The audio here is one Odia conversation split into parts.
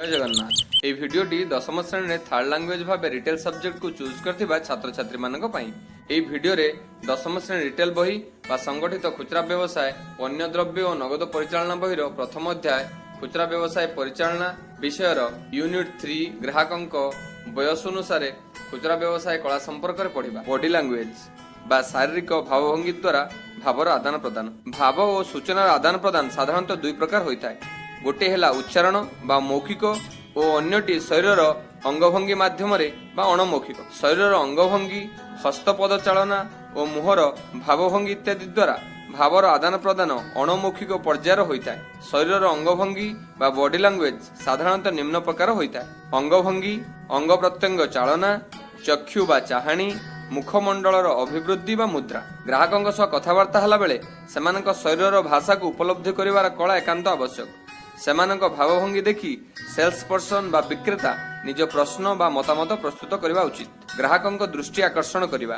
ଜୟ ଜଗନ୍ନାଥ। ଏହି ଭିଡ଼ିଓଟି ଦଶମ ଶ୍ରେଣୀରେ ଥାର୍ଡ ଲାଙ୍ଗୁଏଜ ଭାବେ ରିଟେଲ ସବଜେକ୍ଟକୁ ଚୁଜ୍ କରିଥିବା ଛାତ୍ରଛାତ୍ରୀମାନଙ୍କ ପାଇଁ। ଏହି ଭିଡ଼ିଓରେ ଦଶମ ଶ୍ରେଣୀ ରିଟେଲ ବହି ବା ସଂଗଠିତ ଖୁଚୁରା ବ୍ୟବସାୟ, ପଣ୍ୟ ଦ୍ରବ୍ୟ ଓ ନଗଦ ପରିଚାଳନା ବହିର ପ୍ରଥମ ଅଧ୍ୟାୟ ଖୁଚୁରା ବ୍ୟବସାୟ ପରିଚାଳନା ବିଷୟର ୟୁନିଟ୍ 3 ଗ୍ରାହକଙ୍କ ବୟସ ଅନୁସାରେ ଖୁଚୁରା ବ୍ୟବସାୟ କଳା ସମ୍ପର୍କରେ ପଢିବା। ବଡି ଲାଙ୍ଗୁଏଜ ବା ଶାରୀରିକ ଭାବଭଙ୍ଗୀ ଦ୍ୱାରା ଭାବର ଆଦାନ ପ୍ରଦାନ। ଭାବ ଓ ସୂଚନାର ଆଦାନ ପ୍ରଦାନ ସାଧାରଣତଃ ଦୁଇ ପ୍ରକାର ହୋଇଥାଏ। ଗୋଟିଏ ହେଲା ଉଚ୍ଚାରଣ ବା ମୌଖିକ ଓ ଅନ୍ୟଟି ଶରୀରର ଅଙ୍ଗଭଙ୍ଗୀ ମାଧ୍ୟମରେ ବା ଅଣମୌଖିକ। ଶରୀରର ଅଙ୍ଗଭଙ୍ଗୀ, ହସ୍ତପଦ ଚାଳନା ଓ ମୁହଁର ଭାବଭଙ୍ଗୀ ଇତ୍ୟାଦି ଦ୍ୱାରା ଭାବର ଆଦାନ ପ୍ରଦାନ ଅଣମୌଖିକ ପର୍ଯ୍ୟାୟର ହୋଇଥାଏ। ଶରୀରର ଅଙ୍ଗଭଙ୍ଗୀ ବା ବଡି ଲାଙ୍ଗୁଏଜ ସାଧାରଣତଃ ନିମ୍ନ ପ୍ରକାର ହୋଇଥାଏ: ଅଙ୍ଗଭଙ୍ଗୀ, ଅଙ୍ଗ ପ୍ରତ୍ୟଙ୍ଗ ଚାଳନା, ଚକ୍ଷୁ ବା ଚାହାଣୀ, ମୁଖମଣ୍ଡଳର ଅଭିବୃଦ୍ଧି ବା ମୁଦ୍ରା। ଗ୍ରାହକଙ୍କ ସହ କଥାବାର୍ତ୍ତା ହେଲା ବେଳେ ସେମାନଙ୍କ ଶରୀରର ଭାଷାକୁ ଉପଲବ୍ଧି କରିବାର କଳା ଏକାନ୍ତ ଆବଶ୍ୟକ। ସେମାନଙ୍କ ଭାବଭଙ୍ଗୀ ଦେଖି ସେଲ୍ସ ପର୍ସନ ବା ବିକ୍ରେତା ନିଜ ପ୍ରଶ୍ନ ବା ମତାମତ ପ୍ରସ୍ତୁତ କରିବା ଉଚିତ। ଗ୍ରାହକଙ୍କ ଦୃଷ୍ଟି ଆକର୍ଷଣ କରିବା।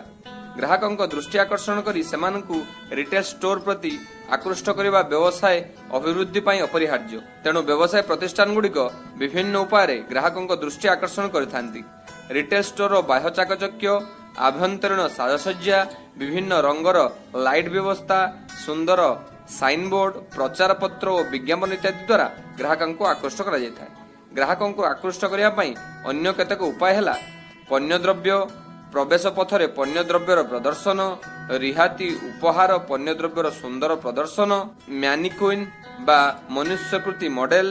ଗ୍ରାହକଙ୍କ ଦୃଷ୍ଟି ଆକର୍ଷଣ କରି ସେମାନଙ୍କୁ ରିଟେଲ ଷ୍ଟୋର ପ୍ରତି ଆକୃଷ୍ଟ କରିବା ବ୍ୟବସାୟ ଅଭିବୃଦ୍ଧି ପାଇଁ ଅପରିହାର୍ଯ୍ୟ। ତେଣୁ ବ୍ୟବସାୟ ପ୍ରତିଷ୍ଠାନଗୁଡ଼ିକ ବିଭିନ୍ନ ଉପାୟରେ ଗ୍ରାହକଙ୍କ ଦୃଷ୍ଟି ଆକର୍ଷଣ କରିଥାନ୍ତି। ରିଟେଲ ଷ୍ଟୋରର ବାହ୍ୟ ଚାକଚକ୍ୟ, ଆଭ୍ୟନ୍ତରୀଣ ସାଜସଜ୍ଜା, ବିଭିନ୍ନ ରଙ୍ଗର ଲାଇଟ୍ ବ୍ୟବସ୍ଥା, ସୁନ୍ଦର ସାଇନବୋର୍ଡ, ପ୍ରଚାର ପତ୍ର ଓ ବିଜ୍ଞାପନ ଇତ୍ୟାଦି ଦ୍ୱାରା ଗ୍ରାହକଙ୍କୁ ଆକୃଷ୍ଟ କରାଯାଇଥାଏ। ଗ୍ରାହକଙ୍କୁ ଆକୃଷ୍ଟ କରିବା ପାଇଁ ଅନ୍ୟ କେତେକ ଉପାୟ ହେଲା ପଣ୍ୟଦ୍ରବ୍ୟ, ପ୍ରବେଶ ପଥରେ ପଣ୍ୟଦ୍ରବ୍ୟର ପ୍ରଦର୍ଶନ, ରିହାତି, ଉପହାର, ପଣ୍ୟଦ୍ରବ୍ୟର ସୁନ୍ଦର ପ୍ରଦର୍ଶନ, ମ୍ୟାନିକୁଇନ୍ ବା ମନୁଷ୍ୟକୃତି ମଡେଲ,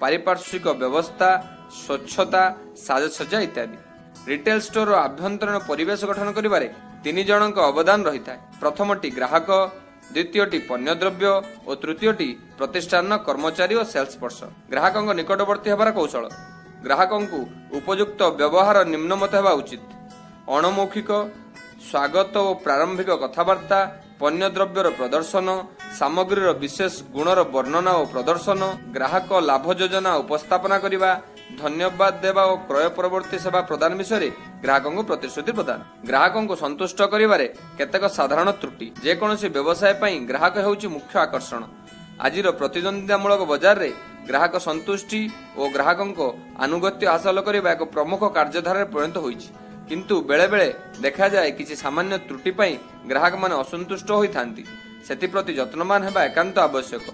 ପାରିପାର୍ଶ୍ୱିକ ବ୍ୟବସ୍ଥା, ସ୍ୱଚ୍ଛତା, ସାଜସଜ୍ଜା ଇତ୍ୟାଦି। ରିଟେଲ ଷ୍ଟୋରର ଆଭ୍ୟନ୍ତରୀଣ ପରିବେଶ ଗଠନ କରିବାରେ ତିନି ଜଣଙ୍କ ଅବଦାନ ରହିଥାଏ। ପ୍ରଥମଟି ଗ୍ରାହକ, ଦ୍ୱିତୀୟଟି ପଣ୍ୟଦ୍ରବ୍ୟ ଓ ତୃତୀୟଟି ପ୍ରତିଷ୍ଠାନର କର୍ମଚାରୀ ଓ ସେଲ୍ସ ପର୍ସନ। ଗ୍ରାହକଙ୍କ ନିକଟବର୍ତ୍ତୀ ହେବାର କୌଶଳ। ଗ୍ରାହକଙ୍କୁ ଉପଯୁକ୍ତ ବ୍ୟବହାର ନିମ୍ନମତ ହେବା ଉଚିତ। ଅଣମୌଖିକ ସ୍ୱାଗତ ଓ ପ୍ରାରମ୍ଭିକ କଥାବାର୍ତ୍ତା, ପଣ୍ୟଦ୍ରବ୍ୟର ପ୍ରଦର୍ଶନ, ସାମଗ୍ରୀର ବିଶେଷ ଗୁଣର ବର୍ଣ୍ଣନା ଓ ପ୍ରଦର୍ଶନ, ଗ୍ରାହକ ଲାଭ ଯୋଜନା ଉପସ୍ଥାପନା କରିବା, ଧନ୍ୟବାଦ ଦେବା ଓ କ୍ରୟ ପରବର୍ତ୍ତୀ ସେବା ପ୍ରଦାନ ବିଷୟରେ ଗ୍ରାହକଙ୍କୁ ପ୍ରତିଶ୍ରୁତି ପ୍ରଦାନ। ଗ୍ରାହକଙ୍କୁ ସନ୍ତୁଷ୍ଟ କରିବାରେ କେତେକ ସାଧାରଣ ତ୍ରୁଟି। ଯେକୌଣସି ବ୍ୟବସାୟ ପାଇଁ ଗ୍ରାହକ ହେଉଛି ମୁଖ୍ୟ ଆକର୍ଷଣ। ଆଜିର ପ୍ରତିଦ୍ୱନ୍ଦିତାମୂଳକ ବଜାରରେ ଗ୍ରାହକ ସନ୍ତୁଷ୍ଟି ଓ ଗ୍ରାହକଙ୍କ ଆନୁଗତ୍ୟ ହାସଲ କରିବା ଏକ ପ୍ରମୁଖ କାର୍ଯ୍ୟଧାରାରେ ପରିଣତ ହୋଇଛି। କିନ୍ତୁ ବେଳେବେଳେ ଦେଖାଯାଏ, କିଛି ସାମାନ୍ୟ ତ୍ରୁଟି ପାଇଁ ଗ୍ରାହକମାନେ ଅସନ୍ତୁଷ୍ଟ ହୋଇଥାନ୍ତି। ସେଥିପ୍ରତି ଯତ୍ନବାନ ହେବା ଏକାନ୍ତ ଆବଶ୍ୟକ।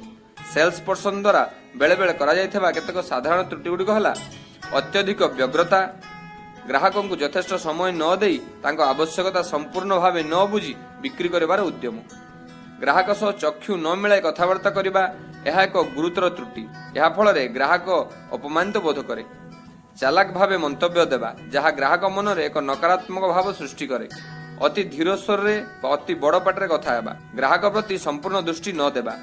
ସେଲ୍ସ ପର୍ସନ ଦ୍ୱାରା ବେଳେବେଳେ କରାଯାଇଥିବା କେତେକ ସାଧାରଣ ତ୍ରୁଟି ଗୁଡ଼ିକ ହେଲା ଅତ୍ୟଧିକ ବ୍ୟଗ୍ରତା, ଗ୍ରାହକଙ୍କୁ ଯଥେଷ୍ଟ ସମୟ ନ ଦେଇ ତାଙ୍କ ଆବଶ୍ୟକତା ସମ୍ପୂର୍ଣ୍ଣ ଭାବେ ନ ବୁଝି ବିକ୍ରି କରିବାର ଉଦ୍ୟମ, ଗ୍ରାହକ ସହ ଚକ୍ଷୁ ନ ମିଳାଇ କଥାବାର୍ତ୍ତା କରିବା। ଏହା ଏକ ଗୁରୁତର ତ୍ରୁଟି। ଏହା ଫଳରେ ଗ୍ରାହକ ଅପମାନିତ ବୋଧ କରେ। ଚାଲାକ ଭାବେ ମନ୍ତବ୍ୟ ଦେବା, ଯାହା ଗ୍ରାହକ ମନରେ ଏକ ନକାରାତ୍ମକ ଭାବ ସୃଷ୍ଟି କରେ। ଅତି ଧୀର ସ୍ୱରରେ ବା ଅତି ବଡ଼ ପାଟିରେ କଥା ହେବା, ଗ୍ରାହକ ପ୍ରତି ସମ୍ପୂର୍ଣ୍ଣ ଦୃଷ୍ଟି ନ ଦେବା,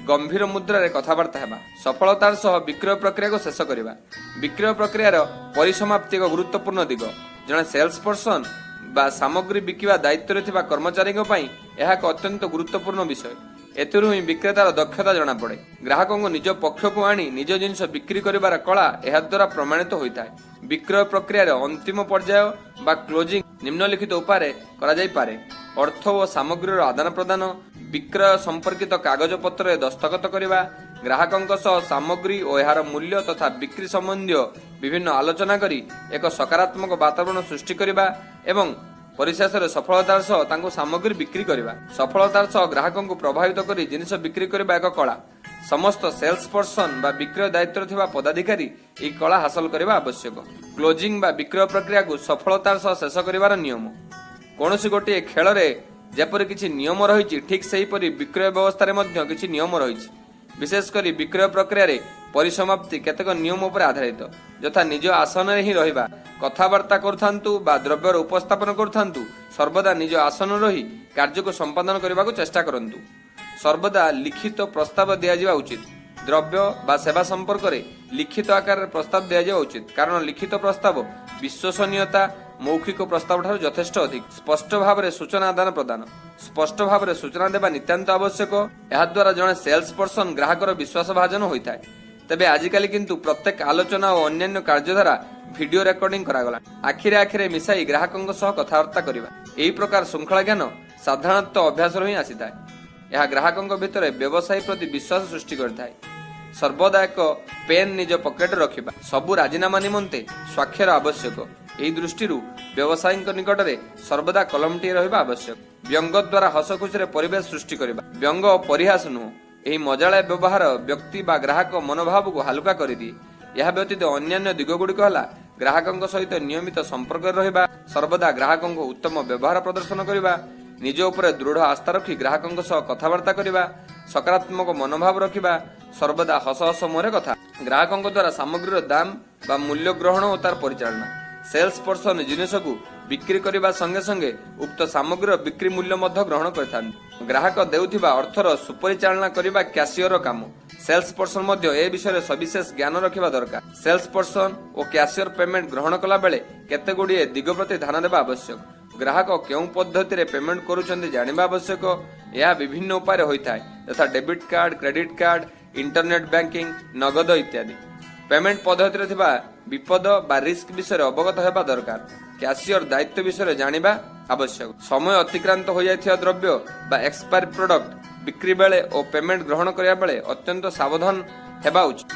ଗମ୍ଭୀର ମୁଦ୍ରାରେ କଥାବାର୍ତ୍ତା ହେବା। ସଫଳତାର ସହ ବିକ୍ରୟ ପ୍ରକ୍ରିୟାକୁ ଶେଷ କରିବା। ବିକ୍ରୟ ପ୍ରକ୍ରିୟାର ପରିସମାପ୍ତି ଏକ ଗୁରୁତ୍ୱପୂର୍ଣ୍ଣ ଦିଗ। ଜଣେ ସେଲ୍ସ ପର୍ସନ ବା ସାମଗ୍ରୀ ବିକିବା ଦାୟିତ୍ୱରେ ଥିବା କର୍ମଚାରୀଙ୍କ ପାଇଁ ଏହା ଏକ ଅତ୍ୟନ୍ତ ଗୁରୁତ୍ୱପୂର୍ଣ୍ଣ ବିଷୟ। ଏଥିରୁ ହିଁ ବିକ୍ରେତାର ଦକ୍ଷତା ଜଣାପଡ଼େ। ଗ୍ରାହକଙ୍କୁ ନିଜ ପକ୍ଷକୁ ଆଣି ନିଜ ଜିନିଷ ବିକ୍ରି କରିବାର କଳା ଏହାଦ୍ୱାରା ପ୍ରମାଣିତ ହୋଇଥାଏ। ବିକ୍ରୟ ପ୍ରକ୍ରିୟାର ଅନ୍ତିମ ପର୍ଯ୍ୟାୟ ବା କ୍ଲୋଜିଂ ନିମ୍ନଲିଖିତ ଉପାୟରେ କରାଯାଇପାରେ: ଅର୍ଥ ଓ ସାମଗ୍ରୀର ଆଦାନ ପ୍ରଦାନ, ବିକ୍ରୟ ସମ୍ପର୍କିତ କାଗଜପତ୍ରରେ ଦସ୍ତଖତ କରିବା, ଗ୍ରାହକଙ୍କ ସହ ସାମଗ୍ରୀ ଓ ଏହାର ମୂଲ୍ୟ ତଥା ବିକ୍ରି ସମ୍ବନ୍ଧୀୟ ବିଭିନ୍ନ ଆଲୋଚନା କରି ଏକ ସକାରାତ୍ମକ ବାତାବରଣ ସୃଷ୍ଟି କରିବା ଏବଂ ପରିଶେଷରେ ସଫଳତାର ସହ ତାଙ୍କୁ ସାମଗ୍ରୀ ବିକ୍ରି କରିବା। ସଫଳତାର ସହ ଗ୍ରାହକଙ୍କୁ ପ୍ରଭାବିତ କରି ଜିନିଷ ବିକ୍ରି କରିବା ଏକ କଳା। ସମସ୍ତ ସେଲ୍ସ ପର୍ସନ ବା ବିକ୍ରୟ ଦାୟିତ୍ୱରେ ଥିବା ପଦାଧିକାରୀ ଏହି କଳା ହାସଲ କରିବା ଆବଶ୍ୟକ। କ୍ଲୋଜିଂ ବା ବିକ୍ରୟ ପ୍ରକ୍ରିୟାକୁ ସଫଳତାର ସହ ଶେଷ କରିବାର ନିୟମ। କୌଣସି ଗୋଟିଏ ଖେଳରେ ଯେପରି କିଛି ନିୟମ ରହିଛି, ଠିକ୍ ସେହିପରି ବିକ୍ରୟ ବ୍ୟବସ୍ଥାରେ ମଧ୍ୟ କିଛି ନିୟମ ରହିଛି। ବିଶେଷ କରି ବିକ୍ରୟ ପ୍ରକ୍ରିୟାରେ ପରିସମାପ୍ତି କେତେକ ନିୟମ ଉପରେ ଆଧାରିତ, ଯଥା: ନିଜ ଆସନରେ ହିଁ ରହିବା। କଥାବାର୍ତ୍ତା କରୁଥାନ୍ତୁ ବା ଦ୍ରବ୍ୟର ଉପସ୍ଥାପନ କରୁଥାନ୍ତୁ, ସର୍ବଦା ନିଜ ଆସନରେ ରହି କାର୍ଯ୍ୟକୁ ସମ୍ପାଦନ କରିବାକୁ ଚେଷ୍ଟା କରନ୍ତୁ। ସର୍ବଦା ଲିଖିତ ପ୍ରସ୍ତାବ ଦିଆଯିବା ଉଚିତ। ଦ୍ରବ୍ୟ ବା ସେବା ସମ୍ପର୍କରେ ଲିଖିତ ଆକାରରେ ପ୍ରସ୍ତାବ ଦିଆଯିବା ଉଚିତ, କାରଣ ଲିଖିତ ପ୍ରସ୍ତାବ ବିଶ୍ୱସନୀୟତା ମୌଖିକ ପ୍ରସ୍ତାବ ଠାରୁ ଯଥେଷ୍ଟ ଅଧିକ। ସ୍ପଷ୍ଟ ଭାବରେ ସୂଚନା ଆଦାନ ପ୍ରଦାନ। ସ୍ପଷ୍ଟ ଭାବରେ ସୂଚନା ଦେବା ନିତାନ୍ତ ଆବଶ୍ୟକ। ଏହାଦ୍ୱାରା ଜଣେ ସେଲ୍ସ ପର୍ସନ ଗ୍ରାହକର ବିଶ୍ୱାସ ଭାଜନ ହୋଇଥାଏ। ତେବେ ଆଜିକାଲି କିନ୍ତୁ ପ୍ରତ୍ୟେକ ଆଲୋଚନା ଓ ଅନ୍ୟାନ୍ୟ କାର୍ଯ୍ୟଧାରା ଭିଡିଓ ରେକର୍ଡିଂ କରାଗଲା। ଆଖିରେ ଆଖିରେ ମିଶାଇ ଗ୍ରାହକଙ୍କ ସହ କଥାବାର୍ତ୍ତା କରିବା। ଏହି ପ୍ରକାର ଶୃଙ୍ଖଳା ଜ୍ଞାନ ସାଧାରଣତଃ ଅଭ୍ୟାସରୁ ହିଁ ଆସିଥାଏ। ଏହା ଗ୍ରାହକଙ୍କ ଭିତରେ ବ୍ୟବସାୟୀ ପ୍ରତି ବିଶ୍ୱାସ ସୃଷ୍ଟି କରିଥାଏ। ସର୍ବଦା ଏକ ପେନ୍ ନିଜ ପକେଟରେ ରଖିବା। ସବୁ ରାଜିନାମା ନିମନ୍ତେ ସ୍ୱାକ୍ଷର ଆବଶ୍ୟକ। ଏହି ଦୃଷ୍ଟିରୁ ବ୍ୟବସାୟୀଙ୍କ ନିକଟରେ ସର୍ବଦା କଲମଟିଏ ରହିବା ଆବଶ୍ୟକ। ବ୍ୟଙ୍ଗ ଦ୍ୱାରା ହସ ଖୁସିରେ ପରିବେଶ ସୃଷ୍ଟି କରିବା। ବ୍ୟଙ୍ଗ ପରିହାସ ନୁହଁ। ଏହି ମଜାଳିଆ ବ୍ୟବହାର ବ୍ୟକ୍ତି ବା ଗ୍ରାହକ ମନୋଭାବକୁ ହାଲୁକା କରିଦିଏ। ଏହା ବ୍ୟତୀତ ଅନ୍ୟାନ୍ୟ ଦିଗଗୁଡ଼ିକ ହେଲା ଗ୍ରାହକଙ୍କ ସହିତ ନିୟମିତ ସମ୍ପର୍କରେ ରହିବା, ସର୍ବଦା ଗ୍ରାହକଙ୍କୁ ଉତ୍ତମ ବ୍ୟବହାର ପ୍ରଦର୍ଶନ କରିବା, ନିଜ ଉପରେ ଦୃଢ଼ ଆସ୍ଥା ରଖି ଗ୍ରାହକଙ୍କ ସହ କଥାବାର୍ତ୍ତା କରିବା, ସକାରାତ୍ମକ ମନୋଭାବ ରଖିବା, ସର୍ବଦା ହସ ହସ ମୁହଁରେ କଥା। ଗ୍ରାହକଙ୍କ ଦ୍ୱାରା ସାମଗ୍ରୀର ଦାମ ବା ମୂଲ୍ୟ ଗ୍ରହଣ ଓ ତାର ପରିଚାଳନା। ସେଲ୍ସ ପର୍ସନ ଜିନିଷକୁ ବିକ୍ରି କରିବା ସଙ୍ଗେ ସଙ୍ଗେ ଉକ୍ତ ସାମଗ୍ରୀର ବିକ୍ରି ମୂଲ୍ୟ ମଧ୍ୟ ଗ୍ରହଣ କରିଥାନ୍ତି। ଗ୍ରାହକ ଦେଉଥିବା ଅର୍ଥର ସୁପରିଚାଳନା କରିବା କ୍ୟାସିୟରର କାମ। ସେଲ୍ସ ପର୍ସନ ମଧ୍ୟ ଏ ବିଷୟରେ ସବିଶେଷ ଜ୍ଞାନ ରଖିବା ଦରକାର। ସେଲ୍ସ ପର୍ସନ ଓ କ୍ୟାସିୟର ପେମେଣ୍ଟ ଗ୍ରହଣ କଲା ବେଳେ କେତେ ଗୁଡ଼ିଏ ଦିଗ ପ୍ରତି ଧ୍ୟାନ ଦେବା ଆବଶ୍ୟକ। ଗ୍ରାହକ କେଉଁ ପଦ୍ଧତିରେ ପେମେଣ୍ଟ କରୁଛନ୍ତି ଜାଣିବା ଆବଶ୍ୟକ। ଏହା ବିଭିନ୍ନ ଉପାୟରେ ହୋଇଥାଏ, ଯଥା debit card, credit card, internet banking, ନଗଦ ଇତ୍ୟାଦି। ପେମେଣ୍ଟ ପଦ୍ଧତିରେ ଥିବା ବିପଦ ବା ରିସ୍କ ବିଷୟରେ ଅବଗତ ହେବା ଦରକାର। କ୍ୟାସିୟର ଦାୟିତ୍ୱ ବିଷୟରେ ଜାଣିବା ଆବଶ୍ୟକ। ସମୟ ଅତିକ୍ରାନ୍ତ ହୋଇଯାଇଥିବା ଦ୍ରବ୍ୟ ବା ଏକ୍ସପାୟାର ପ୍ରଡକ୍ଟ ବିକ୍ରି ବେଳେ ଓ ପେମେଣ୍ଟ ଗ୍ରହଣ କରିବା ବେଳେ ଅତ୍ୟନ୍ତ ସାବଧାନ ହେବା ଉଚିତ।